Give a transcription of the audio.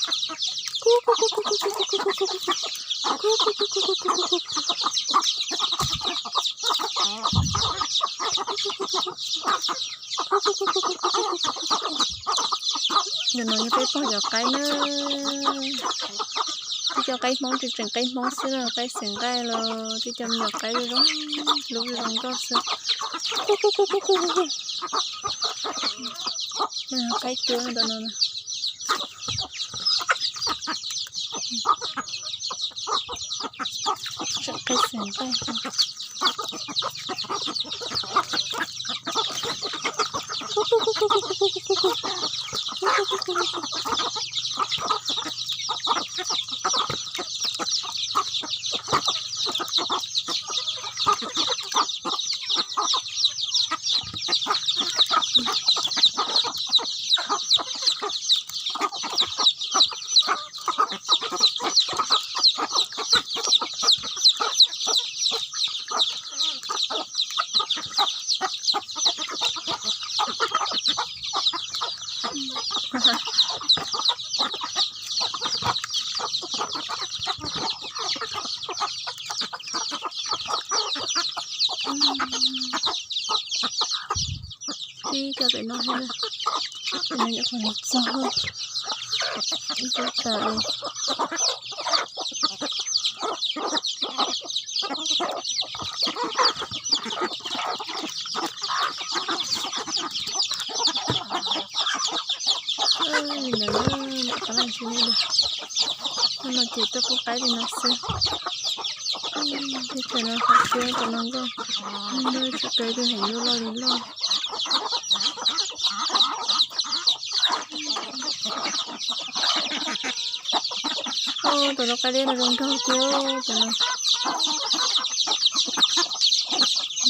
Ntawm no yog peb pog cov qaib na. Tib co qaib Hmoob tseem tseem qaib Hmoob xwb na, qaib xeem nqaij los tib co me nyuam qaib zoo, lub zoo nkauj xwb. Qaib cuab ntawm no. Tseem qaib xeem nqaij. Tib co pem no thiab na. Pem no nyuam qhuav txog ib tug tas li. Li ntawd na, qab los ntsib nej dua. Hnub no ces tuaj pub qaib li no xwb. Teb chaws no qhov siab tom no nkauj, tsis kav twg heev, loj li loj. Ub, tom no qaib liab no zoo nkauj thiab tom no.